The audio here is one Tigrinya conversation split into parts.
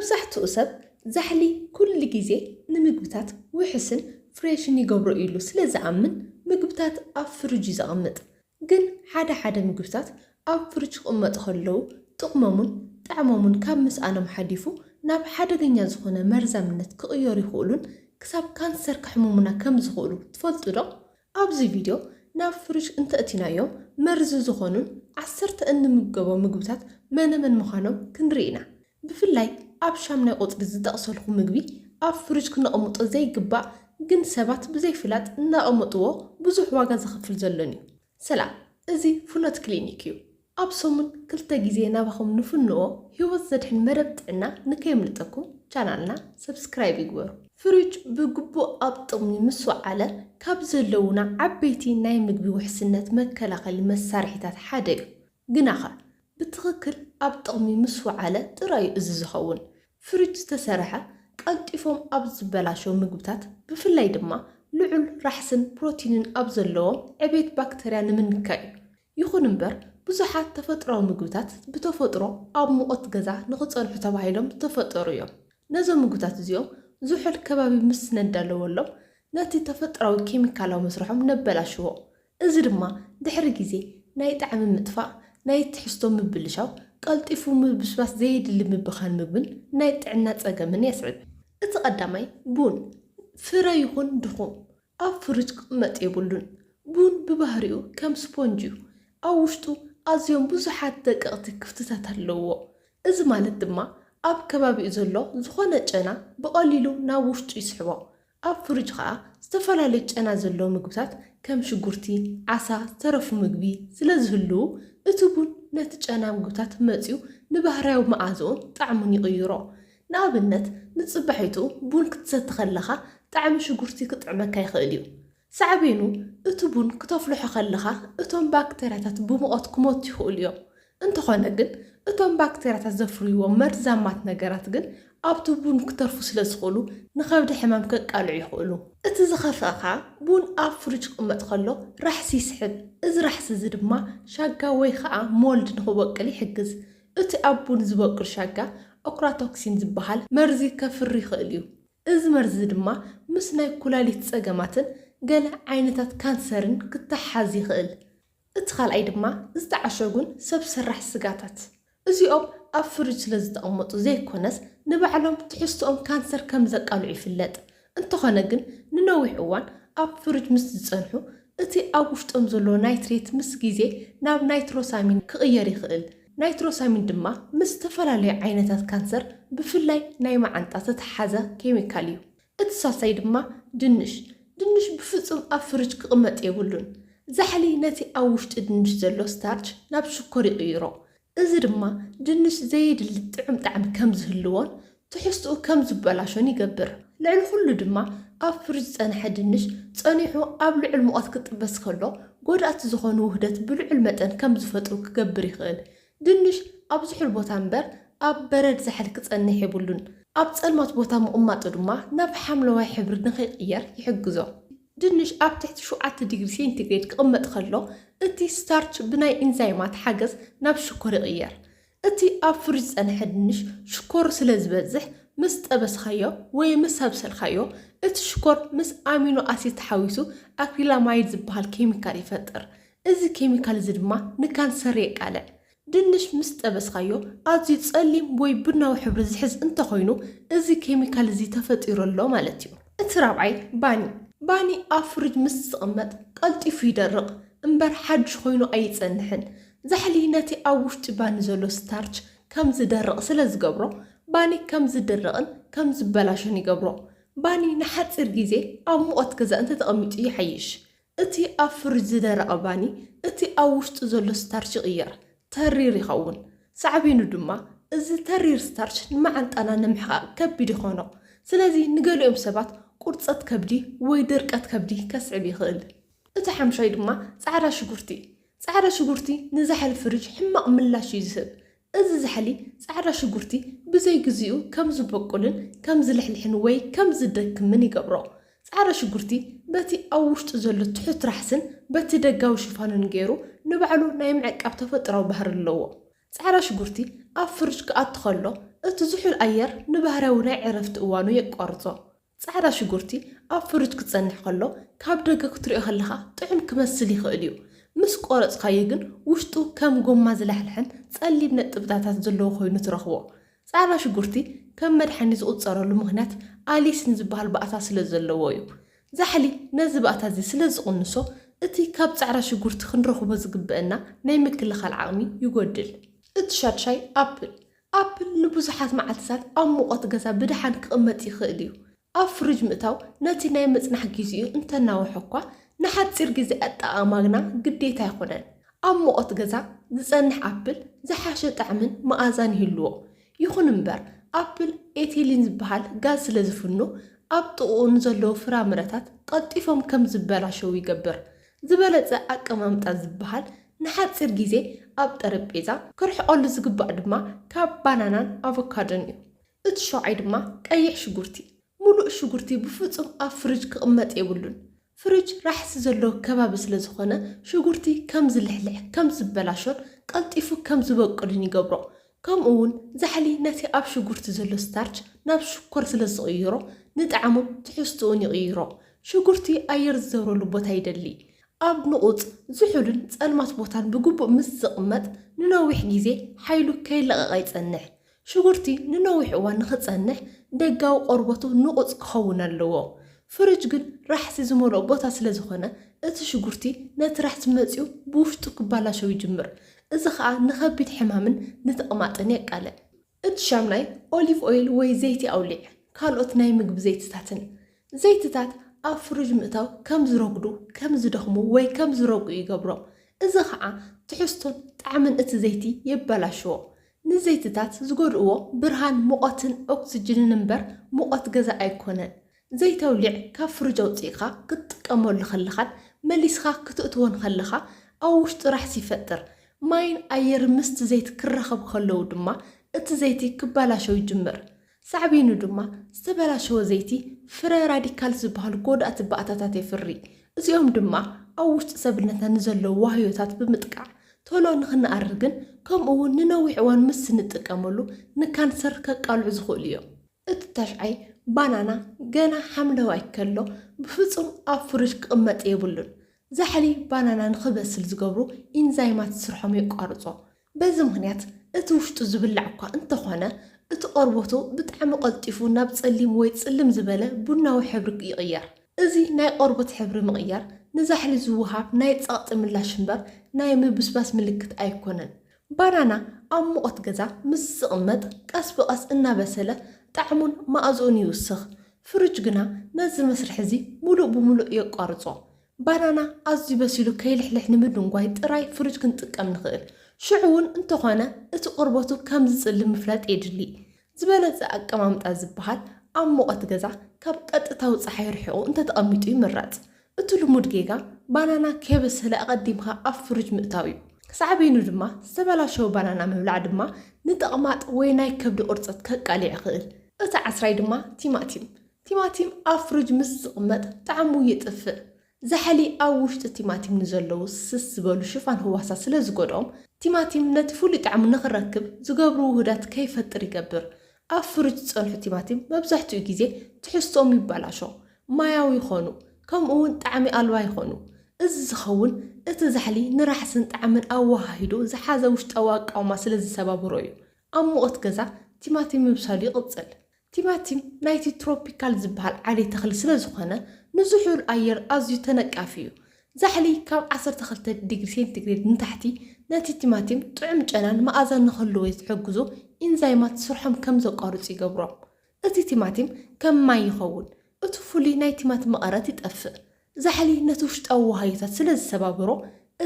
መብዛሕትኡ ሰብ ዛሕሊ ኩሉ ግዜ ንምግብታት ውሕስን ፍሬሽን ይገብሮ ኢሉ ስለ ዝኣምን ምግብታት ኣብ ፍርጅ እዩ ዘቐምጥ። ግን ሓደ ሓደ ምግብታት ኣብ ፍርጅ ክቕመጡ ከለዉ ጥቕሞምን ጣዕሞምን ካብ ምስኣኖም ሓሊፉ ናብ ሓደገኛ ዝኾነ መርዛምነት ክቕየሩ ይኽእሉን ክሳብ ካንሰር ከሕምሙና ከም ዝኽእሉ ትፈልጡ ዶ? ኣብዚ ቪድዮ ናብ ፍርጅ እንተእቲናዮም መርዚ ዝኾኑን ዓሰርተ እንምገቦ ምግብታት መነመን ምዃኖም ክንርኢ ኢና። ብፍላይ ኣብ ሻምናይ ቁጽሪ ዝጠቕሰልኩ ምግቢ ኣብ ፍርጅ ክነቐምጦ ዘይግባእ ግን ሰባት ብዘይፍላጥ እናቐመጥዎ ብዙሕ ዋጋ ዘኸፍል ዘሎን እዩ። ሰላም፣ እዚ ፍኖት ክሊኒክ እዩ። ኣብ ሰሙን ክልተ ግዜ ናባኹም ንፍንዎ ህይወት ዘድሕን መደብ ጥዕና ንከየምልጠኩም ቻናልና ሰብስክራይብ ይግበሩ። ፍሪጅ ብግቡእ ኣብ ጥቕሚ ምስ ወዓለ ካብ ዘለዉና ዓበይቲ ናይ ምግቢ ውሕስነት መከላኸሊ መሳርሒታት ሓደ እዩ። ግናኸ ብትኽክል ኣብ ጥቕሚ ምስ ወዓለ ጥራይ እዩ እዚ ዝኸውን። ፍሪጅ ዝተሰርሐ ቀልጢፎም ኣብ ዝበላሸው ምግብታት ብፍላይ ድማ ልዑል ራሕስን ፕሮቲንን ኣብ ዘለዎም ዕቤት ባክተርያ ንምንካይ እዩ። ይኹን እምበር ብዙሓት ተፈጥሮዊ ምግብታት ብተፈጥሮ ኣብ ሙቐት ገዛ ንኽጸንሑ ተባሂሎም ዝተፈጠሩ እዮም። ነዞም ምግብታት እዚኦም ዝሑል ከባቢ ምስ ነዳለወሎም ነቲ ተፈጥሮዊ ኬሚካላዊ መስርሖም ነበላሽዎ። እዚ ድማ ድሕሪ ግዜ ናይ ጣዕሚ ምጥፋእ፣ ናይ ትሕዝቶ ምብልሻው፣ ቀልጢፉ ምብስባስ ዘየድሊ ምብኻን ምግብን ናይ ጥዕና ጸገምን የስዕብ። እቲ ቀዳማይ ቡን፣ ፍረ ይኹን ድኹም፣ ኣብ ፍርጅ ክቕመጥ የብሉን። ቡን ብባህሪኡ ከም ስፖንጅ እዩ። ኣብ ውሽጡ ኣዝዮም ብዙሓት ደቀቕቲ ክፍትታት ኣለውዎ። እዚ ማለት ድማ ኣብ ከባቢኡ ዘሎ ዝኾነ ጨና ብቐሊሉ ናብ ውሽጡ ይስሕቦ። ኣብ ፍርጅ ኸኣ ዝተፈላለዩ ጨና ዘለዎ ምግብታት ከም ሽጉርቲ፣ ዓሳ፣ ዝተረፉ ምግቢ ስለ ዝህልዉ እቲ ቡን ነቲ ጨና ምግብታት መጺኡ ንባህርያዊ መኣዝኡን ጣዕሙን ይቕይሮ። ንኣብነት ንጽባሒቱ ቡን ክትሰቲ ከለኻ ጣዕሚ ሽጉርቲ ክጥዕመካ ይኽእል እዩ። ሳዕቤኑ እቲ ቡን ክተፍልሖ ከለኻ እቶም ባክተርያታት ብሙቐት ክሞቱ ይኽእሉ እዮም። እንተኾነ ግን እቶም ባክተርያታት ዘፍርይዎም መርዛማት ነገራት ግን ኣብቲ ቡን ክተርፉ ስለ ዝኽእሉ ንኸብዲ ሕማም ከቃልዑ ይኽእሉ። እቲ ዝኸፍአ ኸኣ ቡን ኣብ ፍሪጅ ክቕመጥ ከሎ ራሕሲ ይስሕብ። እዚ ራሕሲ እዚ ድማ ሻጋ ወይ ኸኣ ሞልድ ንኽበቅል ይሕግዝ። እቲ ኣብ ቡን ዝበቁል ሻጋ ኦክራቶክሲን ዝበሃል መርዚ ከፍሪ ይኽእል እዩ። እዚ መርዚ ድማ ምስ ናይ ኩላሊት ጸገማትን ገለ ዓይነታት ካንሰርን ክተሓዝ ይኽእል። እቲ ካልኣይ ድማ ዝተዓሸጉን ሰብ ሰራሕ ስጋታት። እዚኦም ኣብ ፍሪጅ ስለ ዝተቐመጡ ዘይኮነስ ንባዕሎም ትሕዝትኦም ካንሰር ከም ዘቃልዑ ይፍለጥ። እንተኾነ ግን ንነዊሕ እዋን ኣብ ፍሪጅ ምስ ዝጸንሑ እቲ ኣብ ውሽጦም ዘሎ ናይትሬት ምስ ግዜ ናብ ናይትሮሳሚን ክቕየር ይኽእል። ናይትሮሳሚን ድማ ምስ ዝተፈላለዩ ዓይነታት ካንሰር ብፍላይ ናይ መዓንጣ ዝተተሓዘ ኬሚካል እዩ። እቲ ሳልሳይ ድማ ድንሽ። ድንሽ ብፍጹም ኣብ ፍሪጅ ክቕመጥ የብሉን። ዛሕሊ ነቲ ኣብ ውሽጢ ድንሽ ዘሎ ስታርች ናብ ሽኮር ይቕይሮ። እዚ ድማ ድንሽ ዘየድሊ ጥዑም ጣዕሚ ከም ዝህልዎን ትሕዝትኡ ከም ዝበላሾን ይገብር። ልዕሊ ኩሉ ድማ ኣብ ፍሪጅ ዝጸንሐ ድንሽ ጸኒሑ ኣብ ልዑል ሙቐት ክጥበስ ከሎ ጎዳእቲ ዝኾኑ ውህደት ብልዑል መጠን ከም ዝፈጥሩ ክገብር ይኽእል። ድንሽ ኣብ ዝሑል ቦታ እምበር ኣብ በረድ ዛሕሊ ክጸንሕ የብሉን። ኣብ ጸልማት ቦታ ምቕማጡ ድማ ናብ ሓምለዋይ ሕብሪ ንኸይቕየር ይሕግዞ። ድንሽ ኣብ ትሕቲ ሸውዓተ ዲግሪ ሴንቲግሬድ ክቕመጥ ከሎ እቲ ስታርች ብናይ ኢንዛይማት ሓገዝ ናብ ሽኮር ይቕየር። እቲ ኣብ ፍሪጅ ዝጸንሐ ድንሽ ሽኮር ስለ ዝበዝሕ ምስ ጠበስኻዮ ወይ ምስ ኣብሰልካዮ እቲ ሽኮር ምስ ኣሚኖ ኣሲድ ተሓዊሱ ኣክሪላማይድ ዝበሃል ኬሚካል ይፈጥር። እዚ ኬሚካል እዚ ድማ ንካንሰር የቃልዕ። ድንሽ ምስ ጠበስኻዮ ኣዝዩ ጸሊም ወይ ቡናዊ ሕብሪ ዝሕዝ እንተኾይኑ እዚ ኬሚካል እዚ ተፈጢሩ ኣሎ ማለት እዩ። እቲ ራብዓይ ባኒ። ባኒ ኣብ ፍሪጅ ምስ ዝቕመጥ ቀልጢፉ ይደርቕ እምበር ሓድሽ ኮይኑ ኣይጸንሕን። ዛሕሊ ነቲ ኣብ ውሽጢ ባኒ ዘሎ ስታርች ከም ዝደርቕ ስለ ዝገብሮ ባኒ ከም ዝድርቕን ከም ዝበላሾን ይገብሮ። ባኒ ንሓጺር ግዜ ኣብ ሙቐት ገዛ እንተተቐሚጡ ይሓይሽ። እቲ ኣብ ፍሪጅ ዝደረቐ ባኒ እቲ ኣብ ውሽጡ ዘሎ ስታርች ይቕየር፣ ተሪር ይኸውን። ሳዕቤኑ ድማ እዚ ተሪር ስታርች ንመዓንጣና ንምሕቓቕ ከቢድ ይኾኖ። ስለዚ ንገሊኦም ሰባት ቁርፀት ከብዲ ወይ ድርቀት ከብዲ ከስዕብ ይኽእል። እቲ ሓምሻይ ድማ ጻዕዳ ሽጉርቲ። ጻዕዳ ሽጉርቲ ንዛሕሊ ፍሪጅ ሕማቕ ምላሽ እዩ ዝህብ። እዚ ዛሕሊ ጻዕዳ ሽጉርቲ ብዘይ ግዚኡ ከም ዝበቁልን ከም ዝልሕልሕን ወይ ከም ዝደክምን ይገብሮ። ጻዕዳ ሽጉርቲ በቲ ኣብ ውሽጡ ዘሎ ትሑት ራሕስን በቲ ደጋዊ ሽፋኑን ገይሩ ንባዕሉ ናይ ምዕቃብ ተፈጥሮኣዊ ባህሪ ኣለዎ። ጻዕዳ ሽጉርቲ ኣብ ፍሪጅ ክኣቱ ከሎ እቲ ዝሑል ኣየር ንባህርያዊ ናይ ዕረፍቲ እዋኑ የቋርጾ። ጻዕዳ ሽጉርቲ ኣብ ፍርጅ ክጸንሕ ከሎ ካብ ደገ ክትሪኦ ከለኻ ጥዑም ክመስል ይኽእል እዩ። ምስ ቆረጽካዮ ግን ውሽጡ ከም ጎማ ዝላሕልሐን ጸሊም ነጥብታታት ዘለዎ ኮይኑ ትረኽቦ። ጻዕዳ ሽጉርቲ ከም መድሓኒ ዝቑጸረሉ ምኽንያት ኣሊሲን ዝበሃል ባእታ ስለ ዘለዎ እዩ። ዛሕሊ ነዚ ባእታ እዚ ስለ ዝቕንሶ እቲ ካብ ጻዕዳ ሽጉርቲ ክንረኽቦ ዝግበአና ናይ ምክልኻል ዓቕሚ ይጎድል። እቲ ሻድሻይ ኣፕል። ኣፕል ንብዙሓት መዓልትታት ኣብ ሙቐት ገዛ ብደሓን ክቕመጥ ይኽእል እዩ። ኣብ ፍርጅ ምእታው ነቲ ናይ ምጽናሕ ግዜኡ እንተናውሖ እኳ ንሓጺር ግዜ ኣጠቓቕማ ግና ግዴታ ኣይኮነን። ኣብ ሙቐት ገዛ ዝጸንሕ ኣፕል ዝሓሸ ጣዕምን መኣዛን ይህልዎ። ይኹን እምበር ኣፕል ኤቲሊን ዝበሃል ጋዝ ስለ ዝፍኑ ኣብ ጥቕኡ ንዘለዉ ፍራምረታት ቀልጢፎም ከም ዝበላሸዉ ይገብር። ዝበለጸ ኣቀማምጣ ዝበሃል ንሓጺር ግዜ ኣብ ጠረጴዛ ክርሕቐሉ ዝግባእ ድማ ካብ ባናናን ኣቮካዶን እዩ። እቲ ሸውዓይ ድማ ቀይሕ ሽጉርቲ። ሙሉእ ሽጉርቲ ብፍጹም ኣብ ፍርጅ ክቕመጥ የብሉን። ፍርጅ ራሕሲ ዘለዎ ከባቢ ስለ ዝኾነ ሽጉርቲ ከም ዝልሕልሕ ከም ዝበላሾን ቀልጢፉ ከም ዝበቅልን ይገብሮ። ከምኡ እውን ዛሕሊ ነቲ ኣብ ሽጉርቲ ዘሎ ስታርች ናብ ሽኮር ስለ ዝቕይሮ ንጣዕሙን ትሕዝትኡን ይቕይሮ። ሽጉርቲ ኣየር ዝዘውረሉ ቦታ ይደሊ። ኣብ ንቑጽ ዝሑልን ጸልማት ቦታን ብግቡእ ምስ ዝቕመጥ ንነዊሕ ግዜ ሓይሉ ከይለቐቐ ይጸንሕ። ሽጉርቲ ንነዊሕ እዋን ንኽጸንሕ ደጋዊ ቆርበቱ ንቑጽ ክኸውን ኣለዎ። ፍርጅ ግን ራሕሲ ዝመልኦ ቦታ ስለ ዝኾነ እቲ ሽጉርቲ ነቲ ራሕሲ መጺኡ ብውሽጡ ክባላሸው ይጅምር። እዚ ኸኣ ንኸቢድ ሕማምን ንተቕማጥን የቃልዕ። እቲ ሻምናይ ኦሊቭ ኦይል ወይ ዘይቲ ኣውሊዕ፣ ካልኦት ናይ ምግቢ ዘይትታትን። ዘይትታት ኣብ ፍርጅ ምእታው ከም ዝረጉዱ፣ ከም ዝደኽሙ ወይ ከም ዝረግኡ ይገብሮም። እዚ ኸኣ ትሕዝቶን ጣዕምን እቲ ዘይቲ የበላሽዎ። ንዘይትታት ዝጎድእዎ ብርሃን፣ ሙቐትን ኦክስጅንን እምበር ሙቐት ገዛ ኣይኮነን። ዘይቲ ኣውሊዕ ካብ ፍርጅ ኣውጺእኻ ክትጥቀመሉ ከለኻን መሊስኻ ክትእትዎን ከለኻ ኣብ ውሽጡ ራሕሲ ይፈጥር። ማይን ኣየርን ምስቲ ዘይቲ ክራኸቡ ከለዉ ድማ እቲ ዘይቲ ክባላሸው ይጅምር። ሳዕቤኑ ድማ ዝተበላሸወ ዘይቲ ፍረ ራዲካል ዝበሃሉ ጎዳእቲ ባእታታት የፍሪ። እዚኦም ድማ ኣብ ውሽጢ ሰብነትና ንዘለዉ ዋህዮታት ብምጥቃዕ ቶሎ ንኽንኣርግን ከምኡ እውን ንነዊሕ እዋን ምስ እንጥቀመሉ ንካንሰር ከቃልዑ ዝኽእሉ እዮም። እቲ ታሽዓይ ባናና ገና ሓምለዋይ ከሎ ብፍጹም ኣብ ፍርጅ ክቕመጥ የብሉን። ዛሕሊ ባናና ንኽበስል ዝገብሩ ኢንዛይማት ስርሖም የቋርጾ። በዚ ምኽንያት እቲ ውሽጡ ዝብላዕ እኳ እንተኾነ እቲ ቆርበቱ ብጣዕሚ ቀልጢፉ ናብ ጸሊም ወይ ጽልም ዝበለ ቡናዊ ሕብሪ ይቕየር። እዚ ናይ ቆርበት ሕብሪ ምቕያር ንዛሕሊ ዝወሃብ ናይ ጸቕጢ ምላሽ እምበር ናይ ምብስባስ ምልክት ኣይኮነን። ባናና ኣብ ሙቐት ገዛ ምስ ዝቕመጥ ቀስ ብቐስ እናበሰለ ጣዕሙን መኣዝኡን ይውስኽ። ፍርጅ ግና ነዚ መስርሕ እዚ ሙሉእ ብሙሉእ የቋርጾ። ባናና ኣዝዩ በሲሉ ከይልሕልሕ ንምድንጓይ ጥራይ ፍርጅ ክንጥቀም ንኽእል። ሽዑ እውን እንተኾነ እቲ ቆርበቱ ከም ዝጽልም ምፍላጥ የድሊ። ዝበለጸ ኣቀማምጣ ዝበሃል ኣብ ሙቐት ገዛ ካብ ቀጥታዊ ጸሓይ ርሒቑ እንተተቐሚጡ ይምረጽ። እቲ ልሙድ ጌጋ ባናና ከይበሰለ ኣቐዲምካ ኣብ ፍርጅ ምእታው እዩ። ሳዕቤኑ ድማ ዝተበላሸወ ባናና ምብላዕ ድማ ንተቕማጥ ወይ ናይ ከብዲ ቁርጸት ከቃልዕ ይኽእል። እቲ ዓስራይ ድማ ቲማቲም። ቲማቲም ኣብ ፍርጅ ምስ ዝቕመጥ ጣዕሙ ይጥፍእ። ዛሕሊ ኣብ ውሽጢ ቲማቲም ንዘለዉ ስስ ዝበሉ ሽፋን ህዋሳት ስለ ዝጎድኦም ቲማቲም ነቲ ፍሉይ ጣዕሙ ንኽረክብ ዝገብሩ ውህዳት ከይፈጥር ይገብር። ኣብ ፍርጅ ዝጸንሑ ቲማቲም መብዛሕትኡ ግዜ ትሕዝትኦም ይበላሾ፣ ማያዊ ይኾኑ፣ ከምኡ እውን ጣዕሚ ኣልባ ይኾኑ። እዚ ዝኸውን እቲ ዛሕሊ ንራሕስን ጣዕምን ኣወሃሂዱ ዝሓዘ ውሽጣዊ ኣቃውማ ስለ ዝሰባብሮ እዩ። ኣብ ሙቐት ገዛ ቲማቲም ምብሳሉ ይቕጽል። ቲማቲም ናይቲ ትሮፒካል ዝበሃል ዓሌት ተኽሊ ስለ ዝኾነ ንዝሑል ኣየር ኣዝዩ ተነቃፊ እዩ። ዛሕሊ ካብ ዓሰርተ ክልተ ዲግሪ ሴንቲግሬድ ንታሕቲ ነቲ ቲማቲም ጥዑም ጨናን መኣዛን ንኽህልዎ ዝሕግዙ ኢንዛይማት ስርሖም ከም ዘቋርጹ ይገብሮም። እቲ ቲማቲም ከም ማይ ይኸውን። እቲ ፍሉይ ናይ ቲማቲም መቐረት ይጠፍእ። ዛሕሊ ነቲ ውሽጣዊ ዋህዮታት ስለ ዝሰባብሮ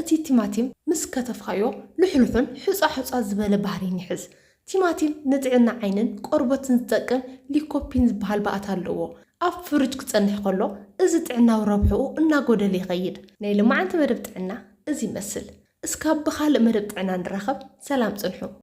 እቲ ቲማቲም ምስ ከተፍካዮ ልሕሉሕን ሑጻ ሑጻ ዝበለ ባህሪን ይሕዝ። ቲማቲም ንጥዕና ዓይንን ቆርበትን ዝጠቅም ሊኮፒን ዝበሃል ባእታ ኣለዎ። ኣብ ፍርጅ ክጸንሕ ከሎ እዚ ጥዕናዊ ረብሕኡ እናጎደለ ይኸይድ። ናይ ሎማዓንቲ መደብ ጥዕና እዚ ይመስል። እስካብ ብኻልእ መደብ ጥዕና ንራኸብ። ሰላም ጽንሑ።